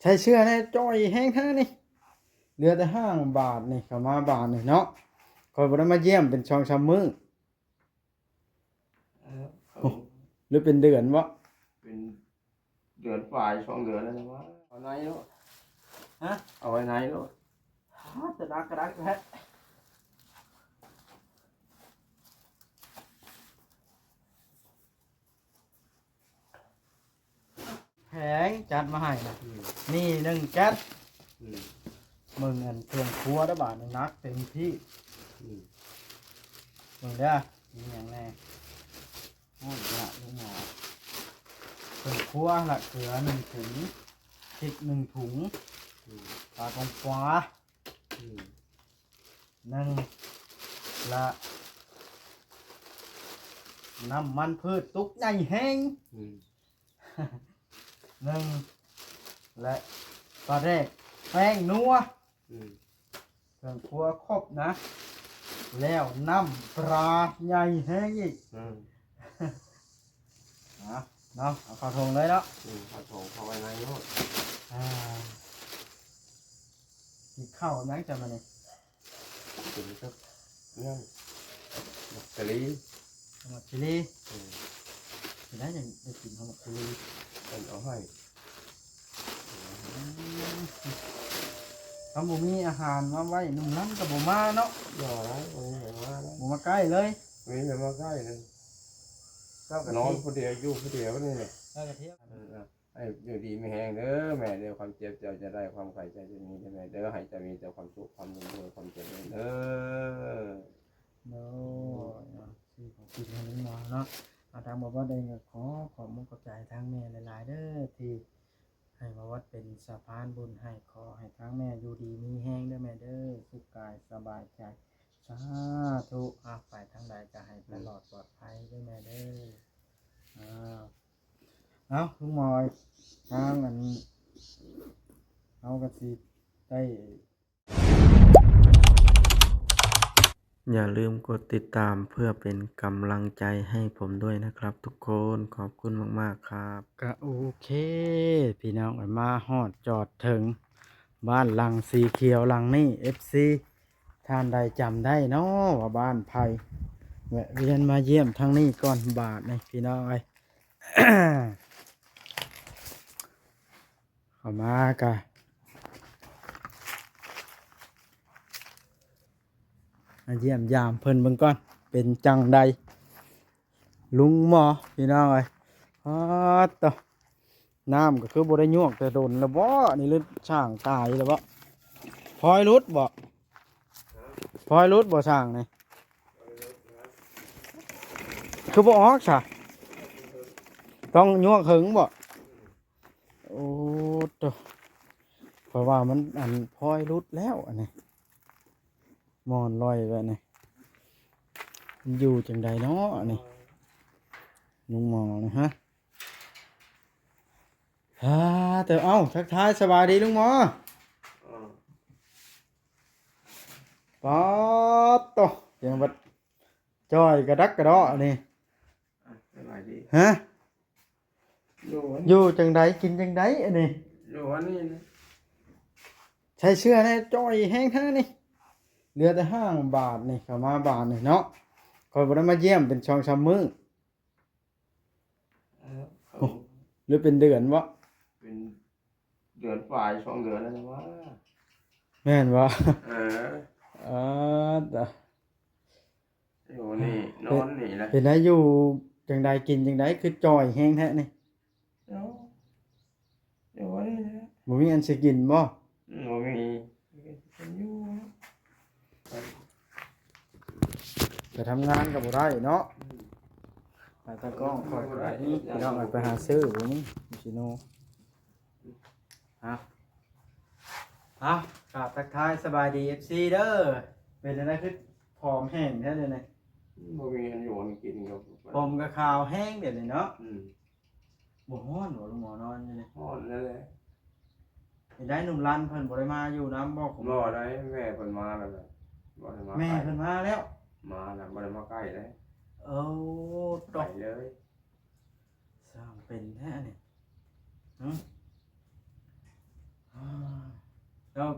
ໃສ່ເສື້ອແດ່ ຈ່ອຍແຮງແທ້ນີ້. ເຫຼືອແຕ່ຫ້າງບາດນີ້ ເຂົ້າມາບາດນີ້ເນາະ. ຂ້ອຍບໍ່ໄດ້ມາຢ້ຽມເປັນສອງສາມມື້. ເອີ ໂອ້ ຫຼືເປັນເດືອນບໍ? ເປັນເດືອນປາຍ ສອງເດືອນແລ້ວ. ເອົາໄວ້ໃນໂລດ. ຮະ? ເອົາໄວ້ໃນໂລດ. ຮະ? ຈະດັກກະດັກແທ້. ແພງ ຈັດມາໃຫ້ນະ. ອືມ ນີ້ໜຶ່ງແກັດ. ອືມ ເບິ່ງອັນເຄື່ອງຄົວເດີ້ບາດນີ້ ໜັກເຕັມທີ່. ອືມ ເບິ່ງເດີ້ ມີຫຍັງແດ່. ໂອ້ຍ ລະລູກໝໍ ເຄື່ອງຄົວລະ ເກືອໜຶ່ງຖົງ ພິກໜຶ່ງຖົງ. ອືມ ປາກອງປາ. ອືມ ໜຶ່ງ ລະ ນ້ຳມັນພືດຕຸກໃຫຍ່ແຮງ. ອືມ ໜຶ່ງ ແລະ ປາແດກ ແປ້ງນົວ. ອືມ ເຄື່ອງຄົວຄົບນະ ແລ້ວນ້ຳປາໃຫຍ່ແຮງອີກ. ອືມ ອ່າ ເນາະ ເອົາເຂົ້າຖົງເລີຍເນາະ. ອືມ ເຂົ້າຖົງ ເຂົ້າໄວ້ໃນໂລດ. ອ່າ ກິນເຂົ້າຫຍັງຈ້ະມື້ນີ້? ກິນກັບຫຍັງ? ໝາກສາລີ. ໝາກສາລີ. ເອີ ເປັນໄດຈັ່ງໄດ້ກິນເຂົ້າໝາກສາລີ? ເພິ່ນເອົາໃຫ້. ອືມ ຄັນບໍ່ມີອາຫານມາໄວ້ໜຸ່ມນັ້ນກໍບໍ່ມາເນາະ. ບໍ່ໄດ້ ບໍ່ມີໃຜມາເລີຍ. ບໍ່ມາໃກ້ເລີຍ. ບໍ່ມີໃຜມາໃກ້ເລີຍ. ເຈົ້າກໍນອນຜູ້ດຽວ ຢູ່ຜູ້ດຽວນີ້ແຫຼະ. ເຈົ້າກໍທ່ຽວ. ເອີ ໃຫ້ຢູ່ດີມີແຮງເດີແມ່ເດີ ຄວາມເຈັບເຈົ້າຈະໄດ້ ຄວາມໄຂ້ເຈົ້າຈະມີເດີແມ່ເດີ ໃຫ້ເຈົ້າມີແຕ່ຄວາມສຸກ ຄວາມເລີນ ຄວາມຈະເລີນເດີ. ໂດຍ ເນາະ ຊື້ຂອງກິນໃຫ້ນ້ອງເນາະ. ອາ ທາງບ່າວວັດເອງກໍຂໍຂອບມຸກຂອບໃຈທາງແມ່ຫຼາຍໆເດີ ທີ່ໃຫ້ບ່າວວັດເປັນສະພານບຸນໃຫ້. ຂໍໃຫ້ທາງແມ່ຢູ່ດີມີແຮງເດີແມ່ເດີ ສຸກກາຍສະບາຍໃຈ. ສາທຸ. ອາ ໄປທາງໃດກໍໃຫ້ຕະຫຼອດປອດໄພເດີແມ່ເດີ. ອາ ເອົ້າ ລຸງໝໍ ທາງອັນ ເຮົາກໍຊິໄດ້ ຢ່າລືມກົດຕິດຕາມເພື່ອເປັນກຳລັງໃຈໃຫ້ຜົມດ້ວຍນະຄັບທຸກຄົນ. ຂອບຄຸນມາກໆຄັບ. ກະໂອເຄ ພີ່ນ້ອງເອີຍ ມາຮອດຈອດເຖິງບ້ານຫຼັງສີຂຽວຫຼັງນີ້ ເອັຟຊີ ທ່ານໃດຈຳໄດ້ເນາະວ່າບ້ານໃຜ. ແວະວຽນມາຢ້ຽມທາງນີ້ກ່ອນບາດນີ້ ພີ່ນ້ອງເອີຍ. ເຂົ້າມາກະມາຢ້ຽມຢາມເພິ່ນເບິ່ງກ່ອນ ເປັນຈັ່ງໃດ ລຸງໝໍ ພີ່ນ້ອງເອີຍ. ອາ ໂຕ ນ້ຳກໍຄືບໍ່ໄດ້ຍວກແຕ່ດົນແລ້ວບໍ? ນີ້ຫຼືຊ່າງຕາຍແລ້ວບໍ? ພອຍຫຼຸດບໍ? ພອຍຫຼຸດບໍຊ່າງນີ້? ຄືບໍ່ອອກຊະ? ຕ້ອງຍວກເຫິງບໍ? ໂອ້ ໂຕ ຂ້ອຍວ່າມັນ ອັນ ພອຍຫຼຸດແລ້ວອັນນີ້ ໝອນລອຍແບບນີ້ ມັນຢູ່ຈັ່ງໃດເນາະອັນນີ້ ລຸງໝໍນີ້ ຮະ? ອາ ເຕີ ເອົ້າ ທັກທາຍສະບາຍດີລຸງໝໍ. ອືມ ປາດໂຕ ຍັງບັດຈ່ອຍກະດັກກະດໍ້ນີ້. ອ່ະ ສະບາຍດີ ຮະ? ຢູ່ອັນ ຢູ່ຈັ່ງໃດ ກິນຈັ່ງໃດອັນນີ້? ຢູ່ອັນນີ້ນະ ໃສ່ເສື້ອແດ່ ຈ່ອຍແຮງແທ້ນີ້. ເຫຼືອແຕ່ຫ້າງບາດນີ້ ເຂົ້າມາບາດນີ້ເນາະ. ຂ້ອຍບໍ່ໄດ້ມາຢ້ຽມເປັນສອງສາມມື້. ເອີ ໂອ້ ຫຼືເປັນເດືອນບໍ? ເປັນເດືອນປາຍ ສອງເດືອນແລ້ວ. ແມ່ນບໍ? ເອີ ເອີ ຕາ ຢູ່ນີ້ ເອີ ນອນນີ້ແຫຼະ. ເປັນໃດ ຢູ່ຈັ່ງໃດ ກິນຈັ່ງໃດ ຄືຈ່ອຍແຮງແທ້ນີ້? ເອີ ຢູ່ນີ້ແຫຼະ. ບໍ່ມີອັນຊິກິນບໍ? ອືມ ບໍ່ມີ ກິນຢູ່ ໄປທຳງານກໍບໍ່ໄດ້ເນາະ. ອືມ ໄປຕາກ້ອງຂ້ອຍກໍບໍ່ໄດ້ ພີ່ນ້ອງເອີຍ ໄປຫາຊື້ບໍ່ມີ ຊິໂນ. ເອົ້າ ເອົ້າ ກາບທັກທາຍສະບາຍດີ ເອັຟຊີ ເດີ. ເປັນຈັ່ງໃດຄືຜອມແຫ້ງແທ້ດຽວນີ້? ບໍ່ມີອັນຢູ່ອັນກິນກໍ ຜົມກໍຂາວແຮງດຽວນີ້ເນາະ. ອືມ ບໍ່ຮ້ອນບໍ ລຸງໝໍ ນອນຢູ່ນີ້? ຮ້ອນແລ້ວແຫຼະ. ເປັນໃດ ໜຸ່ມຫຼັນເພິ່ນບໍ່ໄດ້ມາຢູ່ນຳບໍ? ບໍ່ໄດ້ ແມ່ເພິ່ນມາແລ້ວແຫຼະ. ບໍ່ໄດ້ມາ ແມ່ເພິ່ນມາແລ້ວ? ມາແລ້ວ ບໍ່ໄດ້ມາໃກ້ເລີຍ. ໂອ້ ໄປເລີຍ. ຊ່າງເປັນແທ້ນີ້ ຫຶ? ແລ້ວ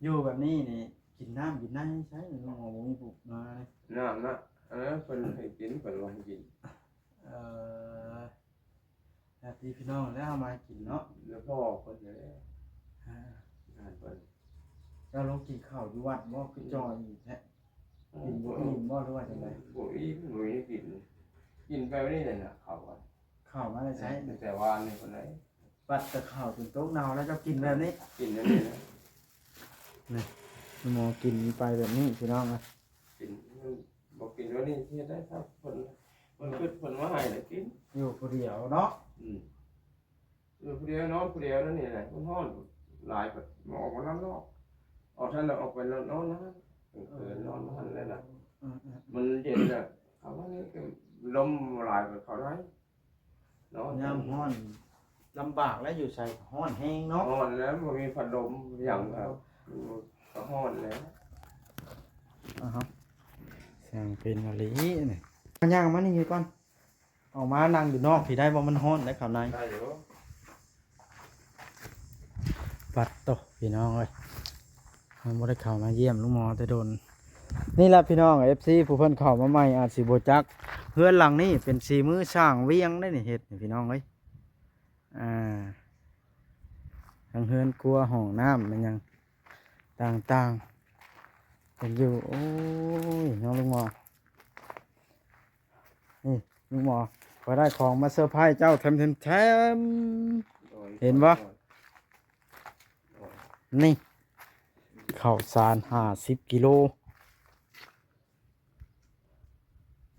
ຢູ່ແບບນີ້ນີ້ ກິນນ້ຳກິນໃນໃສ ລຸງໝໍບໍ່ມີຜູ້ມາເລີຍ? ນ້ຳນະ ອັນນັ້ນເພິ່ນໃຫ້ກິນ ເພິ່ນວ່າໃຫ້ກິນ. ເອີ ຍາດຕິພີ່ນ້ອງແລ້ວເຮົາມາກິນເນາະ ແລ້ວພໍ່ເພິ່ນແຫຼະ ອ່າ ງານເພິ່ນ. ເຈົ້າລົງກິນເຂົ້າຢູ່ວັດບໍ່? ຄືຈ່ອຍອີກແທ້ ກິນບໍ່ອີ່ມບໍ່ ຫຼືວ່າຈັ່ງໃດ? ບໍ່ອີ່ມ ບໍ່ມີກິນ ກິນໄປນີ້ແຫຼະນະ ເຂົ້າ ເຂົ້າມາແຕ່ໃສ? ຕັ້ງແຕ່ວານນີ້ພຸ້ນໃດ໋. ປັດແຕ່ເຂົ້າຈົນໂຕກເນົ່າແລ້ວເຈົ້າກິນແບບນີ້? ກິນແບບນີ້ແຫຼະ ນີ້ ໝໍກິນໄປແບບນີ້ພີ່ນ້ອງເອີຍ. ກິນ ບໍ່ກິນແບບນີ້ຊິເຮັດໄດ້ ຖ້າເພິ່ນ ເພິ່ນຄິດເພິ່ນມາໃຫ້ແລ້ວກິນ ຢູ່ຜູ້ດຽວເນາະ. ອືມ ຢູ່ຜູ້ດຽວ ນອນຜູ້ດຽວນັ້ນນີ້ແຫຼະ ມັນຮ້ອນຫຼາຍ ກໍອອກມານອນນອກ ອອກທັນແລ້ວອອກໄປນອນນອກ ເອີ ນອນຫັ້ນແຫຼະນະ. ອືມໆ ມັນເຢັນແລ້ວ ເຂົ້າມານີ້ກໍລົມຫຼາຍກໍເຂົ້າໄດ້. ເນາະ ຍາມຮ້ອນລຳບາກແລ້ວ ຢູ່ໃສກໍຮ້ອນແຮງເນາະ. ຮ້ອນແລ້ວ ບໍ່ມີພັດລົມຫຍັງກໍ ກໍຮ້ອນແລ້ວ. ອາຮະ ຊ່າງເປັນອີ່ຫຼີນີ້. ຍ່າງມານີ້ກ່ອນ ອອກມານັ່ງຢູ່ນອກພີ້ໄດ້ບໍ່? ມັນຮ້ອນໄດ໋ ເຂົ້າໃນ. ໄດ້ຢູ່. ປັດໂຕ ພີ່ນ້ອງເອີຍ ເຮົາບໍ່ໄດ້ເຂົ້າມາຢ້ຽມລຸງໝໍແຕ່ດົນ. ນີ້ລະພີ່ນ້ອງ ເອັຟຊີ ຜູ້ເພິ່ນເຂົ້າມາໃໝ່ອາດຊິບໍ່ຈັກ ເຮືອນຫຼັງນີ້ເປັນສີມືຊ່າງວຽງໄດ໋ນີ້ ເຮັດນີ້ພີ່ນ້ອງເອີຍ. ອ່າ ທັງເຮືອນຄົວ ຫ້ອງນ້ຳ ແມ່ນຫຍັງຕ່າງໆ ເປັນຢູ່. ໂອ້ຍ ນ້ອງລຸງໝໍ ນີ້ລຸງໝໍ ຂ້ອຍໄດ້ຂອງມາເຊີໄພເຈົ້າ ແຖມໆໆ. ໂດຍ ເຫັນບໍ່? ໂດຍ ໂດຍ ນີ້ ເຂົ້າສານຫ້າສິບກິໂລ.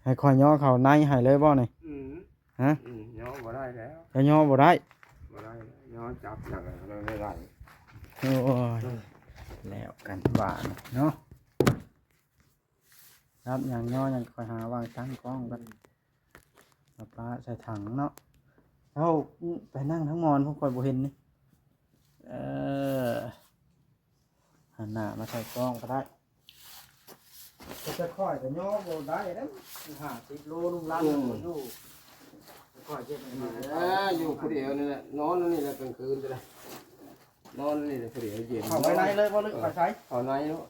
ໃຫ້ຂ້ອຍຍໍເຂົ້າໃນໃຫ້ເລີຍບໍ່ນີ້? ອືມ ຮະ? ອືມ ຍໍບໍ່ໄດ້ແລ້ວ ຈະຍໍບໍ່ໄດ້ ບໍ່ໄດ້ແລ້ວ ຍໍຈັບຫຍັງແລ້ວບໍ່ໄດ້. ໂອ້ຍ ອືມ ແລ້ວກັນບາດນີ້ເນາະ. ຈັບຫຍັງຍໍຫຍັງ ຂ້ອຍຫາວາງຕັ້ງກ້ອງກ່ອນ ເອົາປະໃສ່ຖັງເນາະ. ເຈົ້າໄປນັ່ງທາງໝອນພຸ້ນ ຂ້ອຍບໍ່ເຫັນນີ້. ເອີ ຫັນໜ້າມາໃສ່ກ້ອງກໍໄດ້. ແຕ່ຂ້ອຍກໍຍໍບໍ່ໄດ້ເດ້ ຫ້າສິບໂລ ລຸງລັງ ອືມ ຢູ່. ຂ້ອຍເຮັດໃຫ້ມັນ ເອີ ຢູ່ຜູ້ດຽວນີ້ແຫຼະ ນອນຢູ່ນີ້ແຫຼະກາງຄືນກໍໄດ້ ນອນຢູ່ນີ້ແຫຼະຜູ້ດຽວ ເຢັນ. ເຂົ້າໄວ້ໃນເລີຍບໍ່ ຫຼື ເອີ ໄປໃສ? ເຂົ້າໃນໂລດ.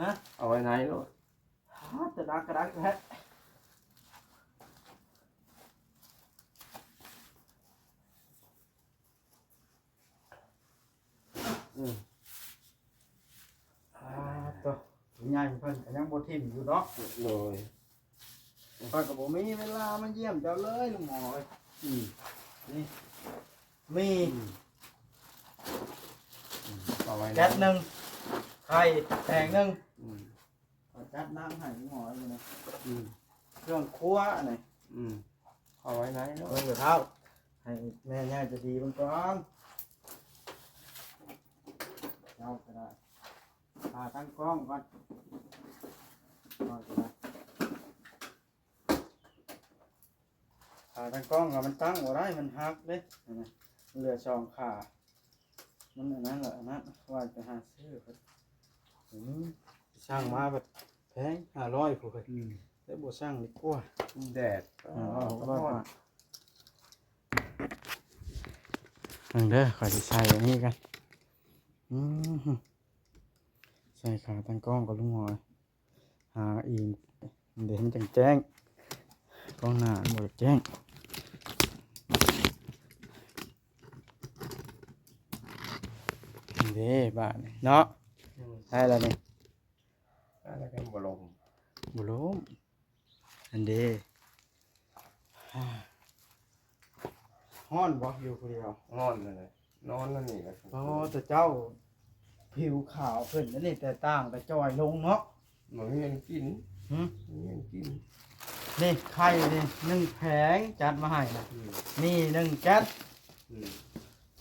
ຮະ? ເອົາໄວ້ໃນໂລດ. ຮະ ແຕ່ດັກກໍດັກແທ້. ອືມ ອ່າ ໂຕໃຫຍ່ເພິ່ນກໍຍັງບໍ່ຖິ້ມຢູ່ເນາະ. ໂດຍ ຂ້ອຍກໍບໍ່ມີເວລາມາຢ້ຽມເຈົ້າເລີຍ ລຸງໝໍເອີຍ. ອືມ ນີ້ ມີ ອືມ ອືມ ເອົາໄວ້ ແກັສໜຶ່ງ ໄຂ່ແຜງໜຶ່ງ. ອືມ ຂ້ອຍຈັດນ້ຳໃຫ້ໝໍຢູ່ນີ້. ອືມ ເຄື່ອງຄົວນີ້. ອືມ ເອົາໄວ້ໃນເນາະ. ເບິ່ງເດີທ້າວ ໃຫ້ແມ່ໃຫຍ່ໃຈດີເບິ່ງກ່ອນ. ເຈົ້າກໍໄດ້ ຫາຕັ້ງກ້ອງກ່ອນ ຂ້ອຍກໍໄດ້. ຂາຕັ້ງກ້ອງກໍມັນຕັ້ງບໍ່ໄດ້ ມັນຫັກເດ້ ເຫັນໄໝ? ມັນເຫຼືອສອງຂາ ມັນອັນນັ້ນແຫຼະ ອັນນັ້ນ ວ່າຈະຫາຊື້ ອືມ ສັ່ງມາບັດແພງ ຫ້າຮ້ອຍພຸ້ນ. ອືມ ແຕ່ບໍ່ສັ່ງດີກວ່າ ແດດ ເອົາ ເອົາ ເອົາ ເອົາ ເອົາ ເບິ່ງເດີ ຂ້ອຍຊິໃສ່ອັນນີ້ກັນ. ອືມ ໃສ່ຂາຕັ້ງກ້ອງກ່ອນ ລຸງຫອຍ. ຫາອີງ ເດ ມັນຈັ່ງແຈ້ງ ກ້ອງໜ້າມັນບໍ່ແຈ້ງ. ເດ ບາດນີ້ເນາະ ອືມ ໄດ້ແລ້ວນີ້ ໄດ້ແລ້ວ ບໍ່ລົມ ບໍ່ລົມ. ອັນເດ ຮ້ອນບໍ່ ຢູ່ຜູ້ດຽວ? ຮ້ອນນັ້ນແຫຼະ ນອນນັ້ນນີ້ແຫຼະ. ອໍ ແຕ່ເຈົ້າຜິວຂາວຂຶ້ນ ອັນນີ້ແຕກຕ່າງ ແຕ່ຈ່ອຍລົງເນາະ. ບໍ່ມີຫຍັງກິນ ຫຶ ບໍ່ມີຫຍັງກິນ. ນີ້ໄຂ່ນີ້ໜຶ່ງແຜງ ຈັດມາໃຫ້ນະ. ອືມ ນີ້ໜຶ່ງແກັດ. ອືມ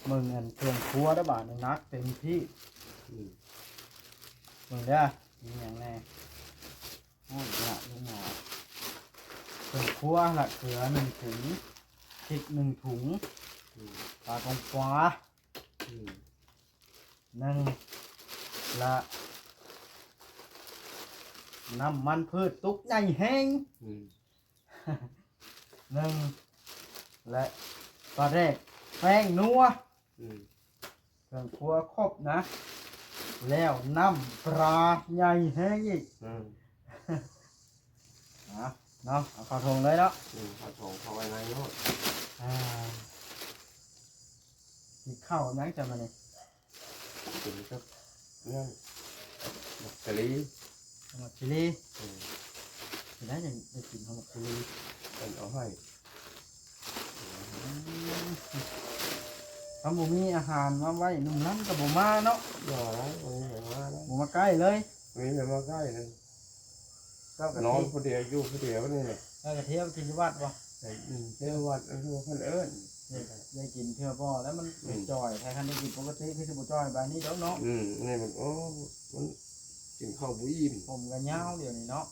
ເບິ່ງອັນເຄື່ອງຄົວເດີ ບາດນີ້ໜັກເຕັມທີ່. ອືມ ເບິ່ງເດີ ມີຫຍັງແດ່. ໂອ້ຍ ລະລຸງຫອຍ ເຄື່ອງຄົວລະ ເກືອໜຶ່ງຖົງ ພິກໜຶ່ງຖົງ ອືມ ປາກອງປາ ອືມ ໜຶ່ງ ລະ ນ້ຳມັນພືດຕຸກໃຫຍ່ແຮງ ອືມ ໜຶ່ງ ແລະ ປາແດກແປ້ງນົວ ອືມ ເ ເຄື່ອງຄົວຄົບນະ ແລ້ວນ້ຳປາໃຫຍ່ແຮງອີກ. ອືມ ອ່າ ເນາະ ເອົາເຂົ້າຖົງເລີຍເນາະ. ອືມ ເຂົ້າຖົງເຂົ້າໄວ້ໃນໂລດ. ອ່າ ກິນເຂົ້າຫຍັງຈ້ະມື້ນີ້? ກິນກັບນັ້ນ ໝາກສາລີ ໝາກສາລີ. ເອີ ເປັນໄດຈັ່ງໄດ້ກິນເຂົ້າໝາກສາລີ? ເພິ່ນເອົາໃຫ້. ອືມ ຄັນບໍ່ມີອາຫານມາໄວ້ໜຸ່ມຫຼ້ານກໍບໍ່ມາເນາະ. ບໍ່ ບໍ່ມີໃຜມາເລີຍ ບໍ່ມາໃກ້ເລີຍ ບໍ່ມີໃຜມາໃກ້ເລີຍ. ເຈົ້າກໍນອນຜູ້ດຽວ ຢູ່ຜູ້ດຽວນີ້ແຫຼະ. ເຈົ້າກໍທ່ຽວກິນຢູ່ວັດບໍ່? ໄດ້ ອືມ ແຕ່ວັດອັນທີ່ວ່າເພິ່ນເອີ້ນ ໄດ້ ໄດ້ກິນເທື່ອບໍ່ ແລ້ວມັນ ອືມ ຈ່ອຍແທ້. ຄັນໄດ້ກິນປົກກະຕິຄືຊິບໍ່ຈ່ອຍປານນີ້ດອກເນາະ. ອືມ ນີ້ມັນ ໂອ້ ມັນກິນເຂົ້າບໍ່ອີ່ມ ຜົມກໍຍາວດຽວນີ້ເນາະ.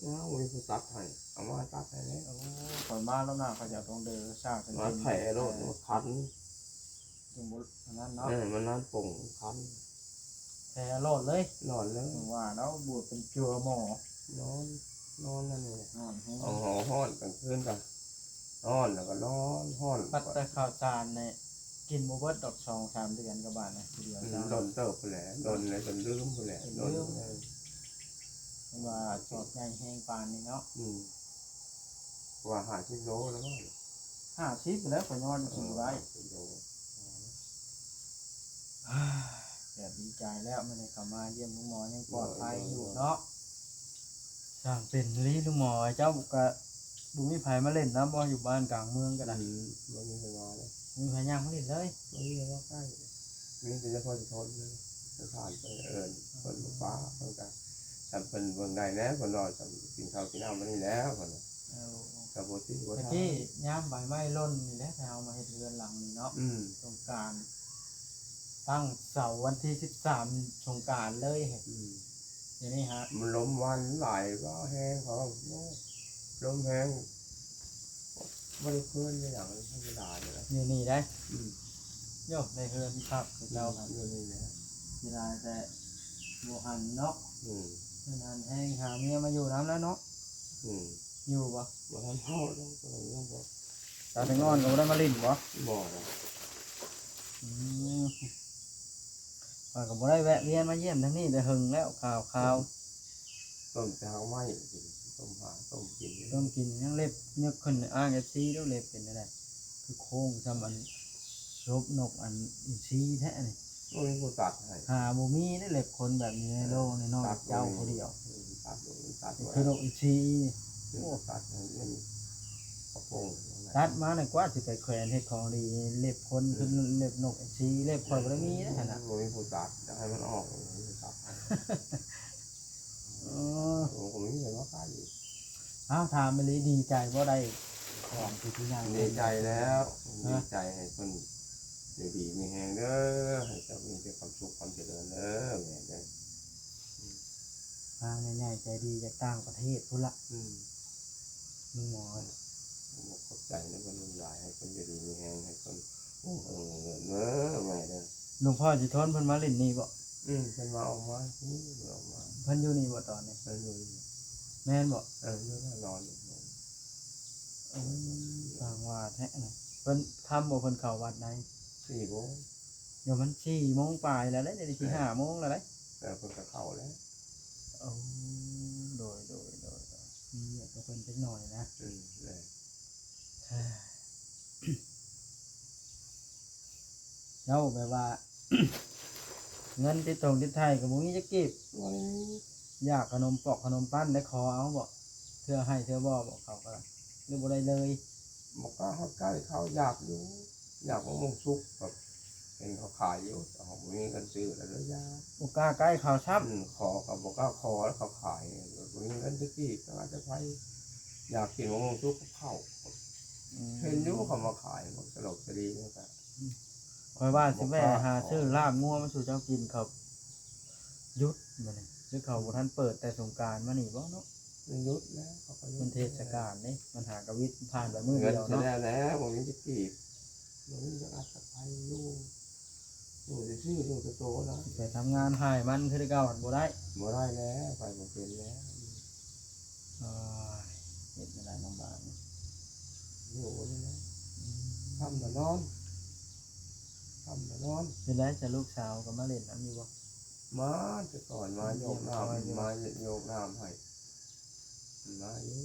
ຍາວ ບໍ່ມີຜູ້ຕັດໃຫ້ ເອົາມາຕັດໃຫ້ແດ່. ໂອ້ ຂ້ອຍມາລອບໜ້າ ຂ້ອຍຈະເອົາຖົງເດີສາກ ມາແຜ່ໂລດ ມາຂັນ ຈັ່ງບໍ່ອັນນັ້ນເນາະ. ເອີ ມັນນານປົງຄັນ ແຜ່ໂລດເລີຍ ນອນເລີຍ. ວ່າແລ້ວບວດເປັນຈົວໝໍ ນອນ ນອນນັ້ນແຫຼະ ນອນແຮງ ເອົາຫົວຮ້ອນກາງຄືນກະຮ້ອນ ແລ້ວກໍນອນຮ້ອນ. ປັດແຕ່ເຂົ້າສານນີ້ກິນບໍ່ເບິດດອກ ສອງສາມເດືອນກໍບາດນະ ທີດຽວ. ອືມ ເຈົ້າ ດົນເຕີບພຸ້ນແຫຼະ ດົນແລ້ວຈົນລືມພຸ້ນແຫຼະ ຈົນລືມ. ດົນ ເອີ ເພິ່ນວ່າສອບໃຫຍ່ແຮງປານນີ້ເນາະ. ອືມ ວ່າຫ້າສິບໂລແລ້ວ ຫ້າສິບແລ້ວ ຂ້ອຍຍ້ອນຂີ່ໄວ້. ເອີ ຫ້າສິບໂລ ແບບດີໃຈແລ້ວ ມື້ນີ້ເຂົ້າມາຢ້ຽມລຸງໝໍຍັງປອດໄພຢູ່ເນາະ. ຊ່າງເປັນອີ່ຫຼີລຸງໝໍ ເຈົ້າກໍບໍ່ມີໃຜມາຫຼິ້ນນຳບໍ່? ຢູ່ບ້ານກາງເມືອງກໍໄດ້. ອືມ ບໍ່ມີໃຜມາເລີຍ ບໍ່ມີໃຜຍ່າງມາຫຼິ້ນເລີຍ ບໍ່ມີໃຜມາໃກ້. ມີແຕ່ເຈົ້າພໍ່ເຈົ້າທົນເລີຍ ສະຖານໄປເອີ້ນເພິ່ນບໍ່ປາ ເພິ່ນກໍ ຖ້າເພິ່ນເບິ່ງໄດ້ແລ້ວ ເພິ່ນວ່າຈະກິນເຂົ້າກິນນ້ຳມານີ້ແລ້ວ ເພິ່ນວ່າ. ເອີ ກໍບໍ່ຕິບໍ່ຖາມ. ຕະກີ້ຍາມໃບໄມ້ຫຼົ່ນນີ້ແຫຼະ ໄປເຮົາມາເຮັດເຮືອນຫຼັງນີ້ເນາະ. ອືມ ສົງການ ຕັ້ງເສົາວັນທີສິບສາມສົງການເລີຍ. ອືມ ດຽວນີ້ຮະ ມັນລົມວັນຫຼາຍ ວ່າແຮງ ເຂົາວ່າ ໂອ້ ລົມແຮງ ບໍ່ໄດ້ເຄີຍມີຫຍັງທຳມະດານີ້ແຫຼະ ຢູ່ນີ້ໄດ໋. ອືມ ໂຍ ໄດ້ເຮືອນຄັກຄືເກົ່າ. ອືມ ຢູ່ນີ້ແຫຼະ ເສຍດາຍແຕ່ບໍ່ຫັນເນາະ. ອືມ ເພິ່ນຫັນແຮງຫາເມຍມາຢູ່ນຳແລ້ວເນາະ. ອືມ ຢູ່ບໍ່? ບໍ່ທັນເຂົ້າດອກ ຕອນນີ້ບໍ່. ສາວແຕງອ່ອນກໍບໍ່ໄດ້ມາຫຼິ້ນບໍ່? ບໍ່ນະ. ອືມ ຂ້ອຍກໍບໍ່ໄດ້ແວະວຽນມາຢ້ຽມທາງນີ້ແຕ່ເຫິງແລ້ວ ຂ່າວໆ. ອືມ ຕົ້ມແຕ່ຮາກໄມ້ກິນ ຕົ້ມຫາ ຕົ້ມກິນ ຕົ້ມກິນ. ຍັງເລັບຍົກຂຶ້ນອ້າງເອັບຊີດູ ເລັບເປັນແນວໃດ ຄືໂຄ້ງສ່ຳອັນສົບນົກອັນອິນຊີແທ້ນີ້. ບໍ່ມີຜູ້ຕັດໃຫ້ ຫາບໍ່ມີເດ້ເລັບຄົນແບບນີ້ໃນໂລກນີ້ ເອີ ນອກຈາກເຈົ້າຜູ້ດຽວ. ອືມ ຕັດ ຕັດ ຄືນົກອິນຊີ. ໂອ້ ຕັດໃຫ້ມັນກະໂປງ ຕັດມານັ້ນກວ່າຊິໄປແຂວນເຮັດຂອງດີ ເລັບຄົນ ອືມ ຄືເລັບນົກອິນຊີ. ເລັບຂ້ອຍບໍ່ໄດ້ມີເດ້ຫັ້ນນະ ບໍ່ມີຜູ້ຕັດ ຢາກໃຫ້ມັນອອກ ບໍ່ມີຜູ້ຕັດໃຫ້. ເອີ ໂອ້ ກໍມີແຕ່ວ່າຂາຍຢູ່. ອ້າວ ຖາມອີ່ຫຼີ ດີໃຈບໍ່ໄດ້ຂອງທີ່ ທີ່ຍັງ? ດີໃຈແລ້ວ ຮະ? ດີໃຈໃຫ້ເພິ່ນຢູ່ດີມີແຮງເດີ ໃຫ້ເຈົ້າມີແຕ່ຄວາມສຸກຄວາມຈະເລີນເດີ ແມ່ເດີ. ພາແມ່ໃຫຍ່ໃຈດີຈາກຕ່າງປະເທດພຸ້ນລະ. ອືມ ລຸງໝໍ ຂອບໃຈນຳເພິ່ນຫຼາຍ ໃຫ້ເພິ່ນຢູ່ດີມີແຮງ ໃຫ້ເພິ່ນຮຸ່ງເຮືອງເລີນເດີ ແມ່ເດີ. ຫຼວງພໍ່ສີທົນເພິ່ນມາຫຼິ້ນນີ້ບໍ່? ອືມ ເພິ່ນມາ ອອກມາ ອືມ ເພິ່ນອອກມາ. ເພິ່ນຢູ່ນີ້ບໍ່ຕອນນີ້? ເພິ່ນຢູ່ນີ້. ແມ່ນບໍ່? ເອີ ຢູ່ນອນຢູ່. ອືມ ຊ່າງວ່າແທ້ນະ. ເພິ່ນຄ່ຳບໍ່ ເພິ່ນເຂົ້າວັດໃດ? ສີ່ໂມງ. ດຽວມັນສີ່ໂມງປາຍແລ້ວເດ້ ດຽວນີ້ຊິຫ້າໂມງແລ້ວເດ້. ເອີ ເພິ່ນກໍເຂົ້າແລ້ວ. ໂອ້ ໂດຍ ໂດຍ ໂດຍ ໂດຍ. ມີວຽກກັບເພິ່ນຈັກໜ້ອຍນະ. ອືມ ແມ່ນ. ເຈົ້າແບບວ່າ ເງິນຕິດຖົງຕິດໄຖກໍບໍ່ມີຈັກກີບ. ບໍ່ໄດ້ມີ. ຢາກຂະໜົມປອກຂະໜົມປັ້ນໄດ້ຂໍເອົາບໍ່? ເທື່ອໃຫ້ເທື່ອບໍ່ ບອກເຂົາກໍ ຫຼືບໍ່ໄດ້ເລີຍ? ບໍ່ກ້າເຂົ້າໃກ້ເຂົາ ຢາກຢູ່ ຢາກມະມ່ວງສຸກ ແບບເຫັນເຂົາຂາຍຢູ່ ແຕ່ເຮົາບໍ່ມີເງິນຊື້ ແລ້ວເລີຍຢາກ. ບໍ່ກ້າໃກ້ເຂົາຊ້ຳ. ອືມ ຂໍກໍບໍ່ກ້າຂໍ ແລ້ວເຂົາຂາຍ ບໍ່ມີເງິນຈັກກີບ ຈັກອາດຈະໄປ ຢາກກິນມະມ່ວງສຸກກັບເຂົ້າ. ອືມ ເຫັນຢູ່ເຂົາມາຂາຍ ມັນສະຫຼົບສະຫຼີມັນກະ ຂ້ອຍວ່າຊິແວ່ຫາຊື້ລາບງົວມາສູ່ເຈົ້າກິນ. ເຂົາຢຸດມື້ນີ້ ຫຼືເຂົາບໍ່ທັນເປີດແຕ່ສົງການມານີ້ບໍ່ເນາະ? ມັນຢຸດແລ້ວ ເຂົາກໍຢຸດ. ມັນເທດສະການເດ້ ມັນຫາກະວິດຜ່ານໄປມື້ດຽວເນາະ. ເງິນຊິແລ້ວແລ້ວ ບໍ່ມີຈັກກີບ ບໍ່ມີຈັກອັດຈັກໄພຢູ່ ຢູ່ຊື່ໆ ຢູ່ແຕ່ໂຕນະ. ໄປທຳງານຫາຍມັນຄືແຕ່ເກົ່າຫັ້ນບໍ່ໄດ້. ບໍ່ໄດ້ແລ້ວ ໄປບໍ່ເປັນແລ້ວ. ໂອ້ຍ ເຮັດແນວໃດເນາະບາດນີ້ ຢູ່ນີ້ແຫຼະ. ອືມ ຄ່ຳກໍນອນ. ຄ່ຳແລ້ວນອນ. ເປັນໃດຊະ ລູກສາວກໍມາຫຼິ້ນນຳຢູ່ບໍ່? ມາແຕ່ກ່ອນ ມາໂຍກນ້ຳ ມາໂຍກນ້ຳໃຫ້ ມາຢູ່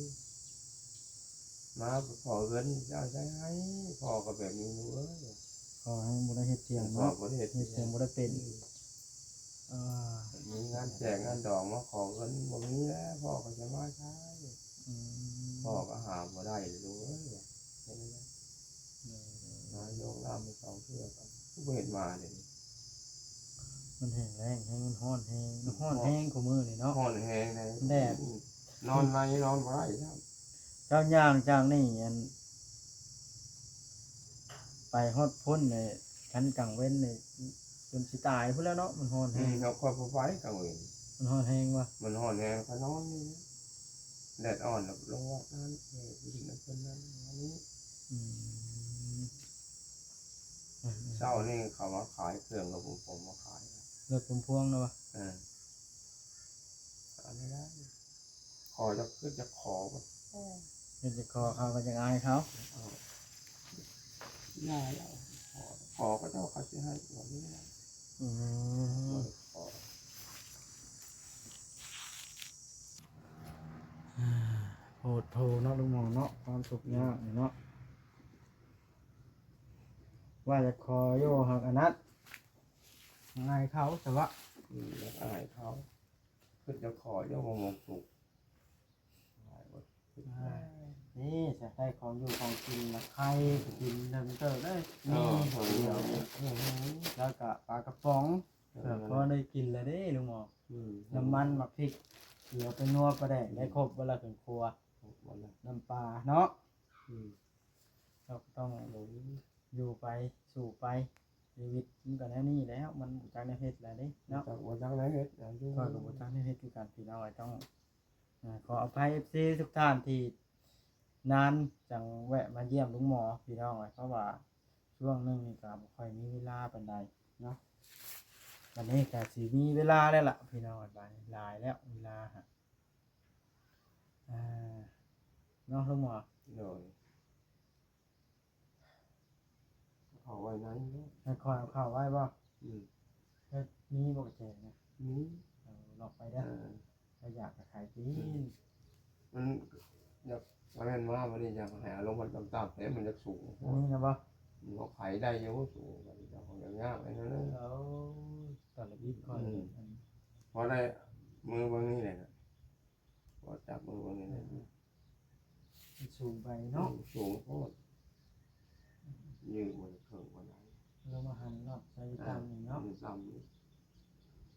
ມາຂໍເງິນເຈົ້າໃຊ້ໃຫ້ ພໍ່ກໍແບບນີ້ລູກເອີຍ ພໍ່ແຮງບໍ່ໄດ້ເຮັດຖຽງເນາະ ເຮັດຖຽງບໍ່ໄດ້ເປັນ ອືມ ມີງານແຈກງານດອງມາຂໍເງິນບໍ່ມີແລ້ວ ພໍ່ກໍຈະມາໃຊ້ ອືມ ພໍ່ກໍຫາບໍ່ໄດ້ລູກເອີຍ ເຮັດແນວໃດ ມາໂຍກນ້ຳໃຫ້ສອງເທື່ອ ຄືບໍ່ເຫັນມາເດ ມັນແຫ້ງແລ້ງແຮງ ມັນຮ້ອນແຮງ ມັນຮ້ອນແຮງຄູ່ມື້ນີ້ເນາະ ຮ້ອນແຮງໃດ ແດດ ນອນໃນນອນບໍ່ໄດ້ຊ້ຳ ເຈົ້າຍ່າງຈາກນີ້ ອັນ ໄປຮອດພຸ້ນນີ້ ຄັນກາງເວັນນີ້ ຈົນຊິຕາຍພຸ້ນແລ້ວເນາະ ມັນຮ້ອນແຮງ ອືມ ເຮົາຄ່ອຍບໍ່ໄປກາງເວັນ ມັນຮ້ອນແຮງບໍ່? ມັນຮ້ອນແຮງ ຂ້ອຍນອນນີ້ ແດດອ່ອນແລ້ວລົງວັດນັ້ນ ເອີ ໄປຫຼິ້ນນຳເພິ່ນນັ້ນນີ້ ອືມ ເຊົ້ານີ້ເຂົາມາຂາຍເຄື່ອງ ລົດພົມພວງມາຂາຍ ລົດພົມພວງນະວະ? ເອີ ອັນນີ້ລະ ຂໍຈະ ຄືຈະຂໍ ເອີ ຄືຈະຂໍເຂົາ ກໍຈະອາຍເຂົາ ເອີ ຢ່າແລ້ວ ຂໍ ຂໍເຂົາເຈົ້າ ເຂົາຊິໃຫ້ ບໍ່ມີແລ້ວ ອືມ ຂໍ ໂພດໂພເນາະ ລຸງໝໍເນາະ ຄວາມທຸກຍາກນີ້ເນາະ ວ່າຈະຂໍຢູ່ ຫາກອັນນັ້ນ ອາຍເຂົາຊະວະ ອືມ ຢາກອາຍເຂົາ ຄິດຈະຂໍຢູ່ ບໍ່ມົກທຸກ ອາຍບໍ່ ອາຍ ນີ້ຈະໄດ້ຂອງຢູ່ຂອງກິນລະ ໄຂ່ກໍກິນເຖິງເຕີເດ້ ມີ ເອີ ດຽວ ແລ້ວກໍປາກະປ໋ອງ ເອີ ກໍພໍໄດ້ກິນລະເດ້ ລຸງໝໍ ອືມ ນ້ຳມັນ ໝາກພິກ ເກືອ ແປ້ງນົວ ປາແດກ ອືມ ໄດ້ຄົບເບິດລະເຄື່ອງຄົວ ຄົບເບິດລະ ນ້ຳປາເນາະ ອືມ ເຮົາກໍຕ້ອງຢູ່ໄປ ສູ້ໄປ ຊີວິດມັນກໍແນວນີ້ແຫຼະ ມັນບໍ່ຈັກແນວເຮັດແລ້ວເດ້ເນາະ ບໍ່ຈັກແນວເຮັດ ຂ້ອຍກໍບໍ່ຈັກແນວເຮັດຄືກັນ ພີ່ນ້ອງເອີຍ ຕ້ອງ ອາ ຂໍອະໄພເອັຟຊີທຸກທ່ານທີ່ນານຈັ່ງແວະມາຢ້ຽມລຸງໝໍ ພີ່ນ້ອງເອີຍ ເພາະວ່າຊ່ວງໜຶ່ງນີ້ກໍບໍ່ຄ່ອຍມີເວລາປານໃດເນາະ ບັດນີ້ກໍຊິມີເວລາແລ້ວລະ ພີ່ນ້ອງເອີຍ ບາດນີ້ຫຼາຍແລ້ວເວລາ ອາ ເນາະ ລຸງໝໍ ໂດຍ ເອົາເຂົ້າໄວ້ໃນເນາະ ໃຫ້ຂ້ອຍເອົາເຂົ້າໄວ້ບໍ່? ອືມ ເຮັດ ມີບໍ່ກະແຈນະ? ມີ ເອົາລອກໄປເດີ ເອີ ຖ້າຢາກກະໄຂກິນ ອືມ ມັນຢາກ ວ່າແມ່ນມາບັດນີ້ຢາກໃຫ້ອາລົມມັນຕ່ຳໆ ແຕ່ມັນຢາກສູງ ອັນນີ້ນະບໍ່? ມັນກໍໄຂໄດ້ຢູ່ ສູງ ຢາກຍາກໄປນັ້ນເລີຍ ໂອ້ຍ ຕາລະບິດຂ້ອຍ ອືມ ພໍໄດ້ມືເບິ່ງນີ້ແຫຼະ ພໍຈັບມືເບິ່ງນີ້ແຫຼະ ມັນສູງໄປເນາະ ອືມ ສູງໂພດ ຍືດບໍ່ໄດ້ເຄິ່ງປານໃດ ລະມາຫັນເນາະ ໃສ່ຕ່ຳນີ້ເນາະ ຕ່ຳນີ້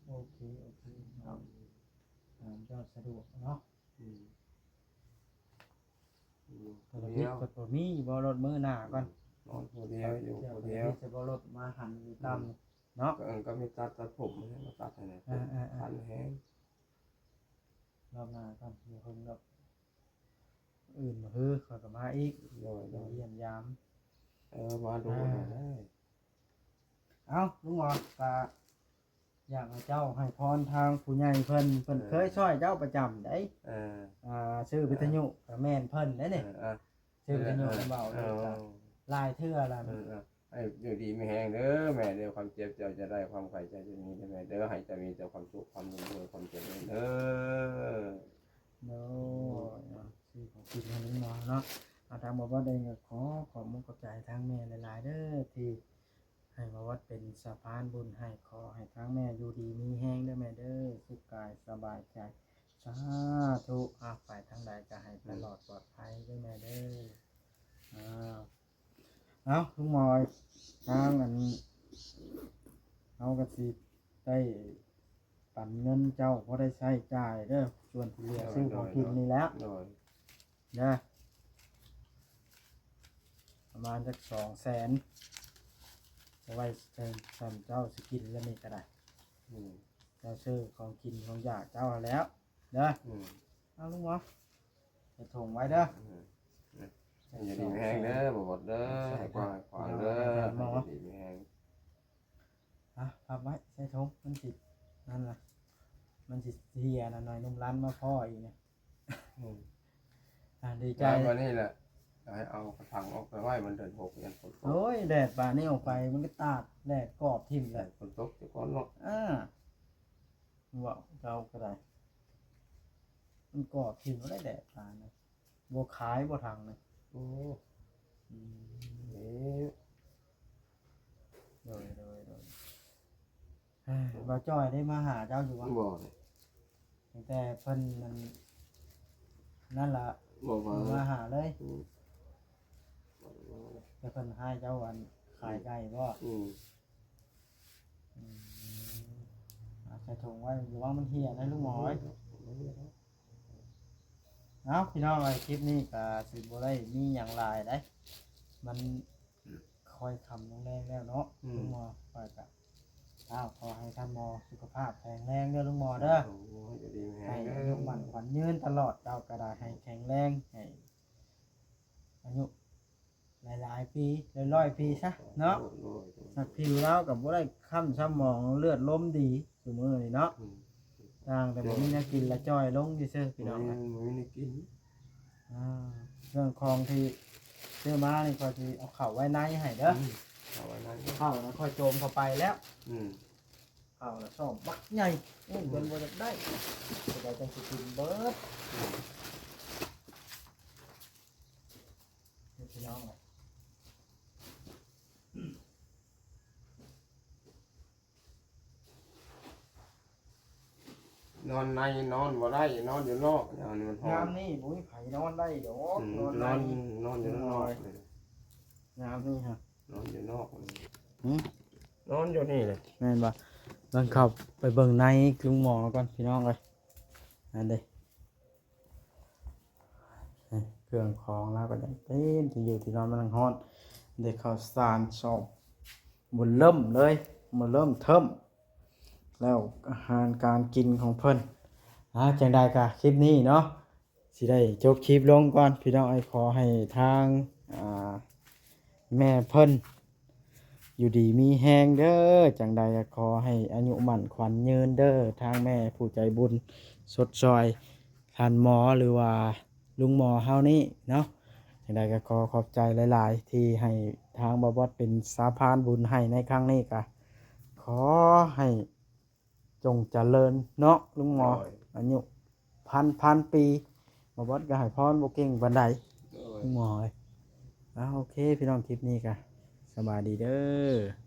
ໂອເຄ ໂອເຄ ຕາມເຈົ້າສະດວກເນາະ ອືມ ອືມ ລະບິດກໍບໍ່ມີບໍ່ ລົດມື້ໜ້າກ່ອນ ອືມ ນອນຜູ້ດຽວ ຢູ່ຜູ້ດຽວ ຈະບໍ່ລົດມາຫັນຢູ່ຕ່ຳ ອືມ ເນາະ ເອີ ກໍມີຕັດ ຕັດຜົມ ມາຕັດໃຫ້ແດ່ ເອີ ເອີ ເອີ ຄັນແຮງ ລອບໜ້າກ່ອນ ບໍ່ເຖິງດອກ ອື່ນມື້ຄືຂ້ອຍກໍມາອີກ ໂດຍ ໂດຍ ມາຢ້ຽມຢາມ ເອີ ມາດູ ອ່າ ແດ່ ເອົ້າ ລຸງອອດ ກໍຢາກໃຫ້ເຈົ້າໃຫ້ພອນທາງຜູ້ໃຫຍ່ເພິ່ນ ເພິ່ນ ເອີ ເຄີຍຊ່ອຍເຈົ້າປະຈຳໃດ ເອີ ອ່າ ຊື້ວິທະຍຸ ເອີ ກໍແມ່ນເພິ່ນໃດນີ້ ເອີ ເອີ ຊື້ວິທະຍຸ ເອີ ເວົ້າ ເອີ ຫຼາຍເທື່ອແລ້ວ ເອີ ເອີ ໃຫ້ຢູ່ດີມີແຮງເດີແມ່ເດີ ຄວາມເຈັບເຈົ້າຈະໄດ້ ຄວາມໄຂ້ເຈົ້າຈະມີເດີແມ່ເດີ ໃຫ້ເຈົ້າມີແຕ່ຄວາມສຸກ ຄວາມຮຸ່ງເຮືອງ ຄວາມຈະເລີນເດີ ໂດຍ ເນາະ ຊື້ຂອງກິນໃຫ້ລຸງເນາະ ເນາະ ທາງບ່າວບອດເອງກໍຂໍຂອບມຸກຂອບໃຈທາງແມ່ຫຼາຍໆເດີ ທີ່ໃຫ້ບ່າວບອດເປັນສະພານບຸນໃຫ້ ຂໍໃຫ້ທາງແມ່ຢູ່ດີມີແຮງເດີແມ່ເດີ ສຸກກາຍສະບາຍໃຈ ສາທຸ ອາ ໄປທາງໃດກໍໃຫ້ຕະຫຼອດປອດໄພເດີແມ່ເດີ ອືມ ອາ ເອົ້າ ລຸງໝອຍ ທາງອັນ ເຮົາກໍຊິໄດ້ປັນເງິນເຈົ້າ ພໍໄດ້ໃຊ້ຈ່າຍເດີ ສ່ວນທີ່ເຫຼືອ ໂດຍ ຊື້ຂອງກິນນີ້ແຫຼະ ໂດຍ ເດີ ປະມານຈັກສອງແສນ ເອົາໄວ້ໃຫ້ສ່ຳເຈົ້າຊິກິນແລ້ວນີ້ກໍໄດ້ ອືມ ເຈົ້າຊື້ຂອງກິນຂອງຢາກເຈົ້າຫັ້ນແຫຼະ ເດີ ອືມ ເອົາ ລຸງໝອຍ ໃສ່ຖົງໄວ້ເດີ ອືມ ໃຫ້ຢູ່ດີມີແຮງເດີ ບ່າວບອດເດີ ໃຫ້ກວ້າງໃຫ້ຂວາງເດີ ໃຫ້ຢູ່ດີມີແຮງ ອ່ະ ພັບໄວ້ໃສ່ຖົງ ມັນຊິ ນັ້ນລະ ມັນຊິເຫ່ຍນະ ໜ້ອຍໜຸ່ມຫຼັນມາພໍ້ອີກນະ ອືມ ອ່ະ ດີໃຈ ແລ້ວບັດນີ້ແຫຼະ ເ ໃຫ້ເອົາກະຖາງອອກໄປໄວ້ ມັນເດືອນຫົກ ຢ້ານຝົນຕົກ. ໂອ້ຍ ແດດປານນີ້ອອກໄປ ມັນກໍຕາກແດດກອບຖິ້ມແຫຼະ. ຝົນຕົກຊະກ່ອນເນາະ. ອ່າ ເວົ້າເຈົ້າກໍໄດ້ ມັນກອບຖິ້ມແລ້ວແດດປານນີ້. ບໍ່ຂາຍບໍ່ຖັງນີ້. ໂອ້ ອືມ ເອີ ໂດຍ ໂດຍ ໂດຍ. ເອີ ບ່າວຈ້ອຍໄດ້ມາຫາເຈົ້າຢູ່ບໍ່? ບໍ່ເລີຍ. ຕັ້ງແຕ່ເພິ່ນນັ້ນ ນັ້ນລະ ບໍ່ມາ ມາຫາເລີຍ. ອືມ ແຕ່ເພິ່ນໃຫ້ເຈົ້າ ອັນ ຂາຍໄກ່ບໍ່? ອືມ ອືມ ເອົາໃສ່ຖົງໄວ້ ລະວັງມັນເຫ່ຍນະ ລຸງໝໍເອີຍ. ເອົາ ພີ່ນ້ອງເອີຍ ຄລິບນີ້ກະຊິບໍ່ໄດ້ມີຫຍັງຫຼາຍໃດ໋ ມັນຄ່ອຍຄ່ຳລົງແລງແລ້ວເນາະ. ອືມ ລຸງໝໍ ຂ້ອຍກະ ອ້າວ ຂໍໃຫ້ທ່ານໝໍສຸຂະພາບແຂງແຮງເດີ ລຸງໝໍເດີ. ໂອ້ຍ ຢູ່ດີມີແຮງເດີ ໃຫ້ອາຍຸໝັ້ນຂວັນຍືນຕະຫຼອດ ເຈົ້າກະໄດ້ໃຫ້ແຂງແຮງ ໃຫ້ອາຍຸ ຫຼາຍໆປີ ຫຼາຍຮ້ອຍປີຊະເນາະ. ໂດຍ ໂດຍ ໂດຍ. ສັກຜິວລາວກໍບໍ່ໄດ້ຄ້ຳຊ້ຳໝອງ ເລືອດລົມດີຊຸມື້ນີ້ເນາະ. ອືມ ຕ່າງແຕ່ບໍ່ມີແນວກິນລະຈ່ອຍລົງຊື່ໆ ພີ່ນ້ອງ. ບໍ່ມີແນວກິນ. ອ່າ ເຄື່ອງຂອງທີ່ຊື້ມານີ້ ຂ້ອຍຊິເອົາເຂົ້າໄວ້ໃນໃຫ້ເດີ. ອືມ ເຂົ້າໄວ້ໃນ ເຂົ້ານະ ຂ້ອຍໂຈມເຂົ້າໄປແລ້ວ. ອືມ ເຂົ້ານະຊອບບັກໃຫຍ່. ອືມ ເພິ່ນບໍ່ຢາກໄດ້ ຈະໄດ້ຈັ່ງຊິກິນເບິດ. ອືມ ນີ້ພີ່ນ້ອງເອີຍ ນອນໃນນອນບໍ່ໄດ້ ນອນຢູ່ນອກ ຍາມນີ້ມັນຮ້ອນ. ຍາມນີ້ບໍ່ມີໃຜນອນໄດ້ດອກ. ອືມ ນອນໃນ ນອນ ນອນຢູ່ນອກ. ຍາມນີ້ຮະ ນອນຢູ່ນອກ. ຫື? ນອນຢູ່ນີ້ແຫຼະ. ແມ່ນບໍ່? ເບິ່ງ ເຂົ້າໄປເບິ່ງໃນລຸງໝໍກ່ອນ ພີ່ນ້ອງເອີຍ. ອັນເດ ເຄື່ອງຂອງລາວກໍຍັງເຕັມທີ່ຢູ່ທີ່ນອນ ມັນຍັງຮ້ອນ. ໄດ້ເຂົ້າສານຊອບເບິ່ມເລີ່ມເລີຍ ເບິ່ມເລີ່ມເທີ້ມ ແລ້ວອາຫານການກິນຂອງເພິ່ນ. ອ່າ ຈັ່ງໃດກະຄລິບນີ້ເນາະ ຊິໄດ້ຈົບຄລິບລົງກ່ອນ ພີ່ນ້ອງເອີຍ. ຂໍໃຫ້ທາງ ອ່າ ແມ່ເພິ່ນ ຢູ່ດີມີແຮງເດີ. ຈັ່ງໃດກໍຂໍໃຫ້ອາຍຸໝັ້ນຂວັນຍືນເດີ ທາງແມ່ຜູ້ໃຈບຸນຊົດຊ່ອຍທ່ານໝໍ ຫຼືວ່າລຸງໝໍເຮົານີ້ເນາະ. ຈັ່ງໃດກໍຂໍຂອບໃຈຫຼາຍໆ ທີ່ໃຫ້ທາງບ່າວບອດເປັນສະພານບຸນໃຫ້ໃນຄັ້ງນີ້. ກໍຂໍໃຫ້ ຈົ່ງຈະເລີນເນາະລຸງໝໍ. ໂດຍ. ອາຍຸພັນພັນປີ ບ່າວບອດກໍໃຫ້ພອນບໍ່ເກັ່ງປານໃດ. ໂດຍ. ລຸງໝໍເອີຍ. ອ່າ ໂອເຄ ພີ່ນ້ອງ ຄລິບນີ້ກໍສະບາຍດີເດີ.